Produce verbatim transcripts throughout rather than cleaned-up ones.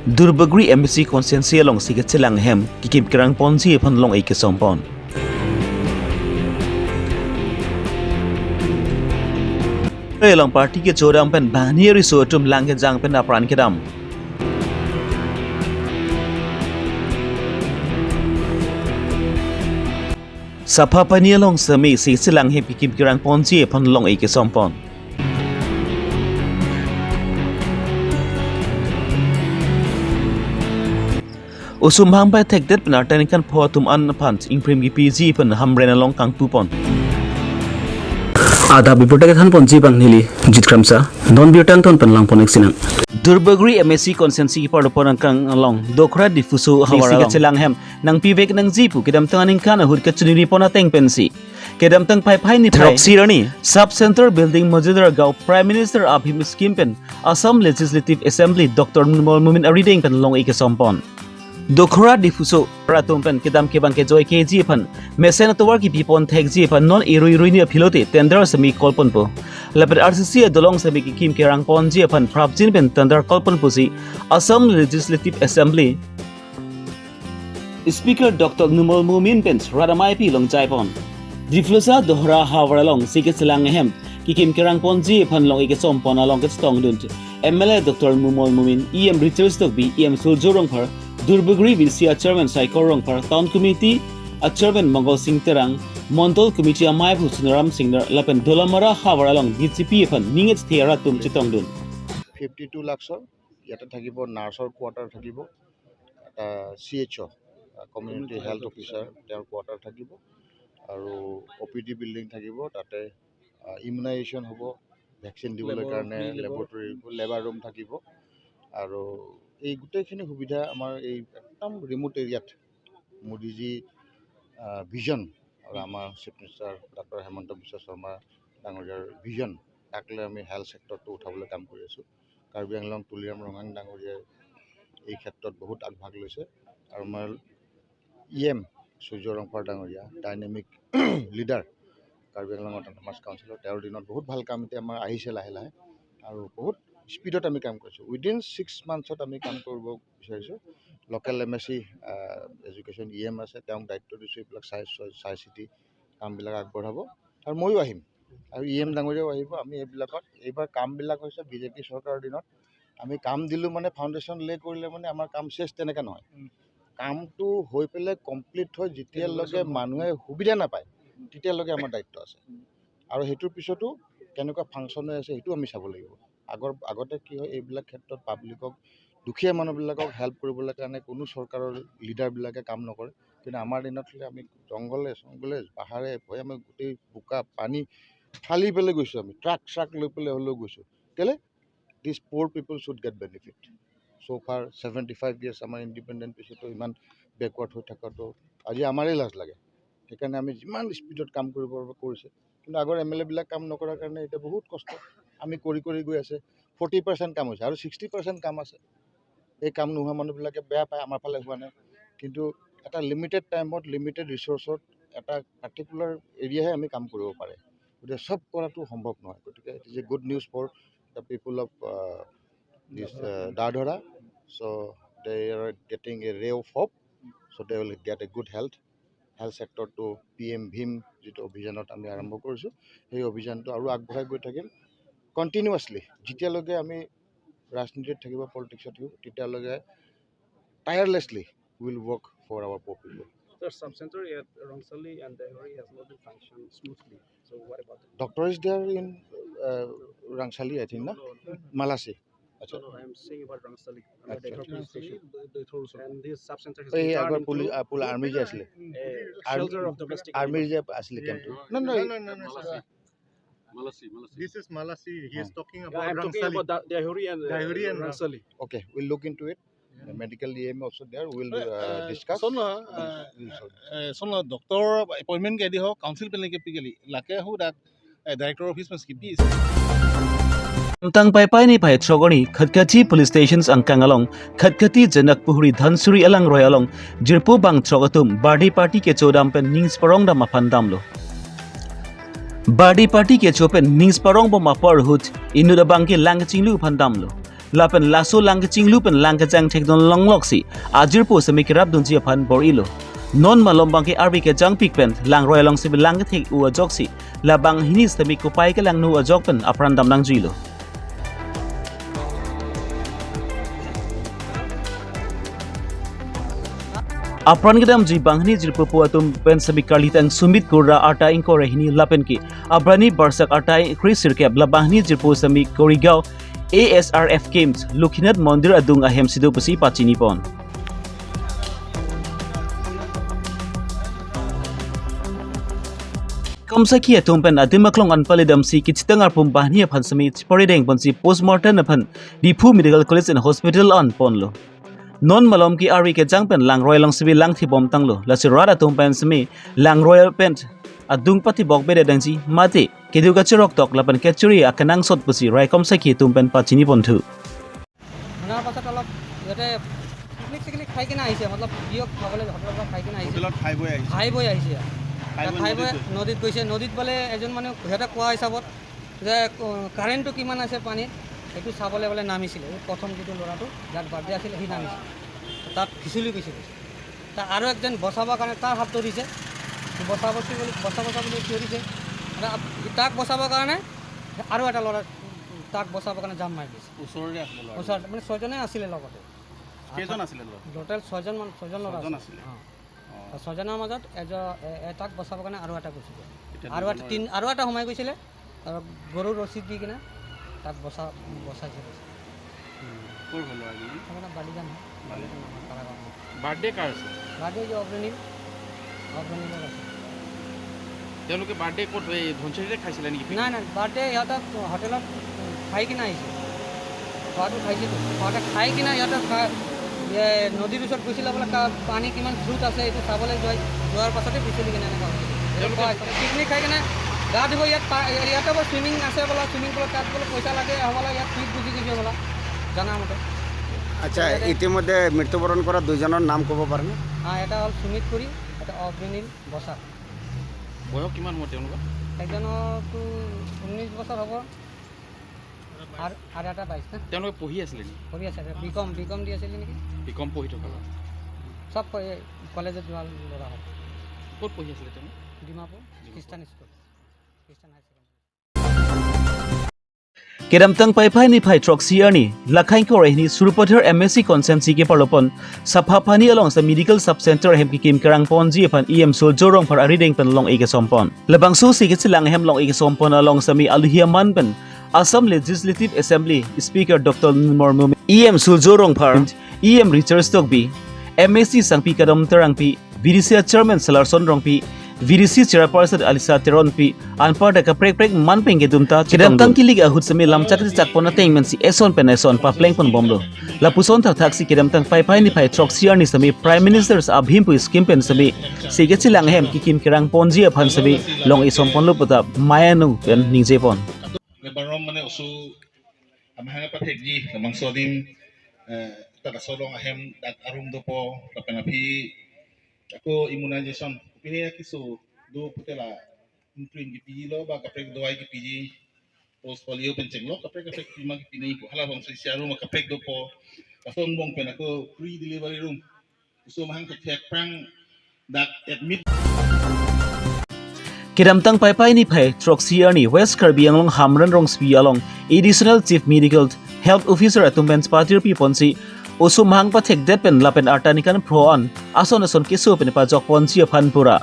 Duarbagori M A C constituency alongsi kachelang ahem kekim kerang ponji aphan long-e kesom pon. Along party kechodam pen banghini ariso atum lang kejang pen apran kedam. Sapha Pani along semi si chelang ahem kekim kerang ponji aphan long-e kesom pon. Osomar hang pai thekdet pen arteng ningkan pho atum an aphan ingprim kepiji pen Hamren along kangpu pon. Adap report kethan ponji abang neli Jit Kramsa, non birta angton pen lang pon-ik sinang. Duarbagori M A C constituency kepado pon angkang along Dokhra Diphuso havar along kachelang ahem nangpivek nangji pu kedamtang aningkan ahut kachiningri pon ateng pensi kedamtang Phaiphai niphai throksi arni Sub Central Building Majumdar Gaon Prime Minister Abhim Scheme pen Assam Legislative Assembly Doctor Numal Momin arideng pen long-e kesom pon. Dokhra Diphuso arat atum pen kedam kevang kejoi keji aphan mesen atovar kepi pon thekji aphan non irui irui ni aphi lote tender semi call ponpo. Lapen R C C adolong semi kekim kerang ponji aphan prapjin pen tender call ponpo si Assam Legislative Assembly Speaker Doctor Numal Momin pen rat amei aphi longjai pon. Diphuso Dokhra havar alongsi kachelang ahem kekim kerang ponji aphan long-e kesom pon along kachetongdun M L A Doctor Numal Momin, E M Richard Tokbi, E M Surjya Rongphar, Duarbagori V C a Chairman Saikor Rongphar, Town Committee a Chairman Mongol Sing Terang, Mondol Committee amei aphu Sonaram Singnar lapen Dolamara havar along B J P aphan ning ethe arat atum chetongdun. Fifty two লাখছৰ ইয়াতে থাকিব, নাৰ্ছৰ quarter থাকিব, এটা C H O', community health officer, তেওঁৰ quarter থাকিব আৰু অ' P D building থাকিব। তাতে ইমিউনাইজেশ্যন হ'ব, ভেকচিন দিবলৈ কাৰণে লেবৰেটৰী, লেবাৰ ৰুম থাকিব। আৰু এই গোটেইখিনি সুবিধা আমাৰ এই একদম ৰিমট এৰিয়াত মোদীজী ভিজন আৰু আমাৰ চিফ মিনিষ্টাৰ ডক্টৰ হিমন্ত বিশ্ব শৰ্মা ডাঙৰীয়াৰ ভিজন, তাক লৈ আমি হেল্থ ছেক্টৰটো উঠাবলৈ কাম কৰি আছোঁ। কাৰ্বি আংলং তুলিৰাম ৰংহাং ডাঙৰীয়াই এই ক্ষেত্ৰত বহুত আগভাগ লৈছে আৰু আমাৰ ই এম সূৰ্য ৰংফাৰ ডাঙৰীয়া, ডাইনামিক লিডাৰ কাৰ্বি আংলং অট'নমাছ কাউন্সিলৰ, তেওঁৰ দিনত বহুত ভাল কাম এতিয়া আমাৰ আহিছে লাহে লাহে আৰু বহুত স্পীডত আমি কাম কৰিছোঁ। উইদিন ছিক্স মান্থছত আমি কাম কৰিব বিচাৰিছোঁ। Local M A C, education E M আছে, তেওঁক দায়িত্ব দিছোঁ, এইবিলাক চাই চাই চাই চিতি কামবিলাক আগবঢ়াব আৰু ময়ো আহিম আৰু ই এম ডাঙৰীয়াও আহিব। আমি এইবিলাকত, এইবাৰ কামবিলাক হৈছে বি জে পি চৰকাৰৰ দিনত আমি কাম দিলোঁ মানে ফাউণ্ডেশ্যন লে কৰিলে মানে আমাৰ কাম শেষ, তেনেকৈ নহয়। কামটো হৈ পেলাই কমপ্লিট হৈ যেতিয়ালৈকে মানুহে সুবিধা নাপায় তেতিয়ালৈকে আমাৰ দায়িত্ব আছে। আৰু সেইটোৰ পিছতো কেনেকুৱা ফাংচন হৈ আছে সেইটো আমি চাব লাগিব। আগৰ আগতে কি হয়, এইবিলাক ক্ষেত্ৰত পাব্লিকক, দুখীয়া মানুহবিলাকক হেল্প কৰিবলৈ কাৰণে কোনো চৰকাৰৰ লিডাৰবিলাকে কাম নকৰে। কিন্তু আমাৰ দিনত হ'লে আমি জংঘলে চংঘলে পাহাৰে ভৈয়ামে গোটেই বোকা পানী ফালি পেলাই গৈছোঁ, আমি ট্ৰাক চ্ৰাক লৈ পেলাই হ'লেও গৈছোঁ। কেলে? These poor people should get benefit. So far seventy five years আমাৰ ইণ্ডিপেণ্ডেণ্ট পিছতো ইমান বেকৱাৰ্ড হৈ থকাটো আজি আমাৰেই লাজ লাগে। সেইকাৰণে আমি যিমান স্পীডত কাম কৰিব কৰিছে, কিন্তু আগৰ এম এল এবিলাক কাম নকৰাৰ কাৰণে এতিয়া বহুত কষ্ট। আমি কৰি কৰি গৈ আছে, ফৰ্টি পাৰ্চেণ্ট কাম হৈছে আৰু ছিক্সটি পাৰ্চেণ্ট কাম আছে। এই কাম নোহোৱা মানুহবিলাকে বেয়া পায়, আমাৰ ফালে হোৱা নাই। কিন্তু এটা লিমিটেড টাইমত লিমিটেড ৰিচ'ৰ্চত এটা পাৰ্টিকুলাৰ এৰিয়াহে আমি কাম কৰিব পাৰে, গতিকে চব কৰাটো সম্ভৱ নহয়। গতিকে it is a good news for the people of this Dadhora. So they are getting a ray of hope, so they will get a good health. Health ছেক্টৰটো পি এম ভীম যিটো অভিযানত আমি আৰম্ভ কৰিছোঁ, সেই অভিযানটো আৰু আগবঢ়াই গৈ থাকিম কণ্টিনিউৱাছলি। যেতিয়ালৈকে আমি ৰাজনীতিত থাকিব, পলিটিক্সত থাকিব, তেতিয়ালৈকে tirelessly will work for our poor people. Sir, sub center at Rangsali and Deihori has not been functioned smoothly. So what about it? Doctor is there in Rangsali, I think, na? Malasi. No, no, I'm saying about Rangsali. Acha, Deihori police station. And this sub center has been turned into a shelter of domestic violence. এই আগৰ পুলিচ, আ, পুল আৰ্মি যে আছিলে। আৰ্মিৰ যে আছিলে কেম্পটো। No, no, no, no, no, sir. Malasi, Malasi. This is Malasi. He is talking about Rangsali. Deihori and, uh, Deihori and Rangsali. Okay, we'll look into it. The medical E M also there. We'll discuss. Sono, sono, doctor appointment ke di ho, council pen ke pikeli. Lake ho dak, director office mas kipi. Tang Phaiphai niphai throk arni Khatkhati police stations angkang along Khatkhati Janakpuri Dhansiri alangroi along jirpo bangthrok atum birthday party kechodam pen ning sparong dam aphan damlo. Birthday party kecho pen ning sparong bom apor ahut inut abang ke lang chinglu aphan damlo. Lapen laso lang kechinglu pen lang kejang thekdun longlok si ajirpo semi kerapdunji aphan bor-ilo. Non malom abangke arve kejangpik pen langroi along semi lang kethek-o ajoksi la banghini semi kopai kelangno ajok pen apran damnangjuilo. Apran kedamji banghini jirpo atum pen semi karlitang Sumit Kurra arta ingkoi ra hini lapen ke Abrani Barsak arta ingkoi sirkep la banghini jirpo semi Korigaon A S R F camps Lokinath Mondir adung ahem si do pusi pachinipon. Raikom sakhi atum pen adim aklong an pale damsi kechitang arpum banghini aphan semi chiparideng ponsi postmortem aphan Diphu Medical College and Hospital an ponlo. Non malom ke arve kejang pen langroi along semi lang thibom tanglo. Lasi rat atum pen semi langroi pen adung pathibok bede dangji mate kedo kacherok tok lapen kechiri akenangsot pusi raikom sakhi atum pen pachiniponthu. অনাৰ পাছত অলপ ইয়াতে পিকনিক চিকনিক খাই কিনে আহিছে, মতলব বিয়ক খাবলৈ হোটেলৰ পৰা খাই কিনে আহিছে। হোটেলত খাই বৈ আহিছে। খাই বৈ আহিছে। খাই বৈ খাই বৈ নদীত গৈছে। নদীত বোলে এজন মানুহ সিহঁতে কোৱা হিচাপত যে, ক-, কাৰেণ্টটো কিমান আছে পানীত, সেইটো চাবলৈ বোলে নামিছিলে। এই প্ৰথম যিটো ল'ৰাটো, যাৰ বাৰ্থডে আছিলে, সি নামিছিলে। তাত ফিচলি গৈছিলে। তাক আৰু একজন বচাবৰ কাৰণে তাৰ হাত ধৰিছে। বচাব বুলি, বচা, বচা বুলি চিঞৰিছে। আৰু আপ-, তাক বচাবৰ কাৰণে আৰু এটা ল'ৰা তাক বচাবৰ কাৰণে জাম্প মাৰি দিছে। ওচৰৰে আছিলে ল'ৰা? ওচৰত, মানে, ছয়জনে আছিলে লগতে। কেইজন আছিলে ল'ৰা? টোটেল ছয়জন মান, ছয়জন ল'ৰা ছয়জন আছিলে। আছিলে। অ। অ। আৰু ছয়জনৰ মাজত এজ-, এ-, এটাক বচাবৰ কাৰণে আৰু এটা গুচি গ'ল। এতিয়া আৰু এটা দুজনৰ তিন, আৰু এটা সোমাই গৈছিলে। আৰু গৰু ৰছী দি কিনে তাক বচা-, বচাইছে। উম। ক'ৰ হয় ল'ৰাজন? আপোনাৰ বালিজান হয়। বালিজান। বালিজান আমাৰ কাৰাগাঁও। বাৰ্থডে কাৰ আছে? বাৰ্থডে যে অগ্ৰণী, অগ্ৰণীৰ আছে। তেওঁলোকে বাৰ্থডে ক'ত, এই ধনশিৰিতে খাইছিলে নেকি? নাই, নাই, বাৰ্থডে সিহঁতক হোটেলত খাই কিনে আহিছে। খোৱাটো খাইছেতো। খোৱাতে খাই কিনে সিহঁতে খা-, ইয়ে, নদীৰ ওচৰত গৈছিলে বোলে, কা-, পানী কিমান স্ৰোত আছে, এইটো চাবলৈ যোৱা, যোৱাৰ পাছতে পিছলি কিনে এনেকুৱা হৈছে। তেওঁলোকে পিকনিক খাই কিনে গা ধুব ইয়াত পা-, ইয়াতে বোলে চুইমিং আছে বোলে, চুইমিং পুলত তাত বোলে পইচা লাগে, হ'বলা ইয়াত চুইট গুচি গৈছে বোলা, জানা মতে। আচ্ছা, ইয়াতে ইতিমধ্যে মৃত্যুবৰণ কৰা দুজনৰ নাম ক'ব পাৰেনে? হা, এটা হ'ল সুমিত কুৰী, এটা অগ্ৰণীল বসাক। বয়স কিমান হ'ব তেওঁলোকৰ? একজনৰতো ঊনৈশ বছৰ হ'ব। আৰু, আৰু এটা বাইছ না? তেওঁলোকে পঢ়ি আছিলে নেকি? পঢ়ি আছে, বি কম, বি কম দি আছিলে নেকি? বি কম পঢ়ি থকা ল'ৰা। চব ক-, এই কলেজত যোৱা ল'ৰা হয়। ক'ত পঢ়ি আছিলে তেওঁ? ডিমাপুৰ, Dimapur. Christian school. Christian high secondary. Kedamtang Paiphai niphai throksi arni, lakhai ingkoi ra hini Sarupathar M A C constituency keparlopon Saphapani along semi medical sub center ahem kekim kerang ponji aphan E M Surjya Rongphar arideng pen long-e kesompon. Labangso si kechelang ahem long-e kesompon along semi aluhi aman pen Assam Legislative Assembly Speaker Doctor Nirmal Momin, E M Surjya Rongphar, E M Richard Tokbi, M A C Sangpi Kadom Terangpi, V D C Chairman Salarson Rongpi, V D C Chairperson Alisa Teronpi, anparta kaprek prek man pen kedum ta kedamtang kilik ahut semi lam chak chak pon ateng men si eson pen eson papleng pon bomlo. Lapuson thakthak si kedamtang Paiphai niphai throksi arni semi Prime Minister's Abhimpu scheme pen semi si kechelang ahem kekim kerang ponji aphan semi long-e somponlo puta maya nu pen ningje pon. Lebanon mane oso amahang pathekji labangso adim, eh, ta laso along ahem dak arum dopo lapen aphi ako immunization pine kiso do putela imprim kipilo ba kaprek dawai kipiji, post polio pen chenglo kaprek kaprek pima kipini ko halabangso isi arum kaprek dopo. Laso angbong pen ako free delivery room. Oso amahang thekthek prang dak admit. Kedamtang Paiphai niphai throksi arni West Karbi Anglong Hamren Rongspi along Additional Chief Medical Health Officer atum pen patirpi ponsi oso amahang pathekdet pen lapen arta ningkan phro an ason ason keso pen pajok ponji aphan pura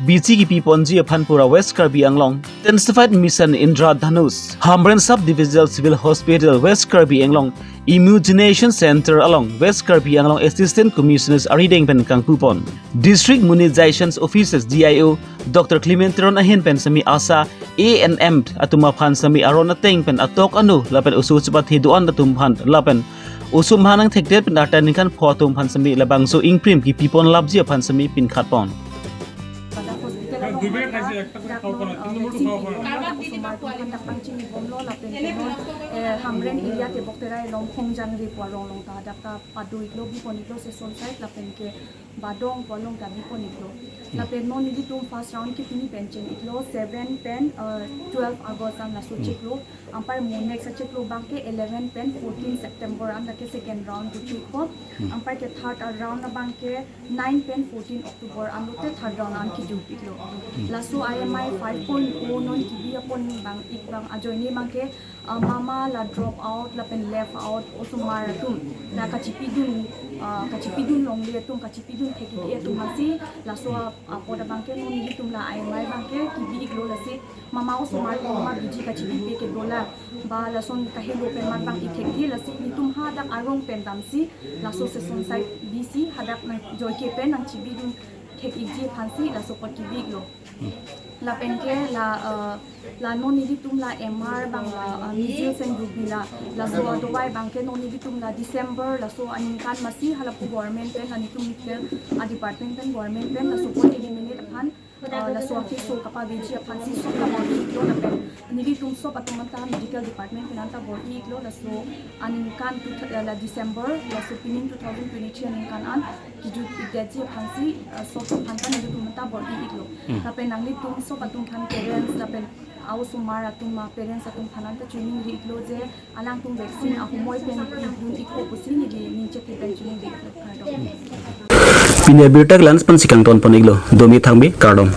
bichi kipi ponji aphan pura West Karbi Anglong Intensified Mission Indradhanush, Hamren Sub Divisional Civil Hospital, West Karbi Anglong Immunization Center along West Karbi Anglong Assistant Commissioner arideng pen kangpu pon. District Immunization Officers, D I O, Doctor Clement Teron ahin pen semi ASHA, A N M atum aphan semi aron ateng pen atok anu lapen oso chepathe do-an atum aphan lapen oso amahang nangthekdet pen arta ningkan phro atum aphan semi labangso imprim kipi pon lapji aphan semi pinkhat pon. Pada hospital along mata dak non, eh, vaccine pilo, dak osomar atum aphan dak pangchini bomlo lapen ke non, eh, Hamren area ke Bokterai along Khongjangre pu arong along ta dak ta pado-iklo, bi pon-iklo, sesol side lapen ke Badong pu along ta bi pon-iklo. Lapen non nelitum first round kipini pen cheng-iklo, seven pen, eh, twelve August an laso chiklo. Anpar mo next achiklo abangke eleven pen fourteen September an lake second round kejutpo. Anpar ke third round abangke nine pen fourteen October an lote third round an kejut iklo. Laso I M I five point oh non kebi apon abang ik abang ajoine abangke, uh, mama la drop out lapen left out osomar atum la kachipidun, uh, kachipidun longle atum, kachipidun thekji atum aphansi laso a-, apot abangke non nelitum la I M I abangke kebi iklo. Lasi mama osomar ko ma biji kachipipe kedo la ba lason kahelo pen mat abang ithekji, lasi nelitum hadak arong pen damsi laso session site bisi hadak nangjoike pen nangchipidun thek ikji aphansi laso apot kebi iklo. Lapen ke la, uh, la non nelitum la M R abang la, uh, measles and rubella, laso adawai abangke non nelitum la December laso aningkan masi halapu government pen la nelitum medical, uh, department pen government pen laso apot neli minute aphan, uh, laso akeso kapaveji aphansi sop kabor-i iklo. Lapen nelitum sop atum anta medical department pen anta bor-i iklo. Laso aningkan tu, uh, la December laso pining two thousand twenty-three aningkan an kejut ikdetji aphansi, uh, sop atum anta nelitum anta bor-i iklo. Lapen nanglitum sop atum aphan parents lapen a-osomar atum ma parents atum aphan anta choningri iklo je alangtum vaccine ahumoi pen pidun ikpo pusi neli ning chethe pen choningri iklo, kardom. Pini abirta ke la-an pensi kangton pon iklo, domi thangbi, kardom.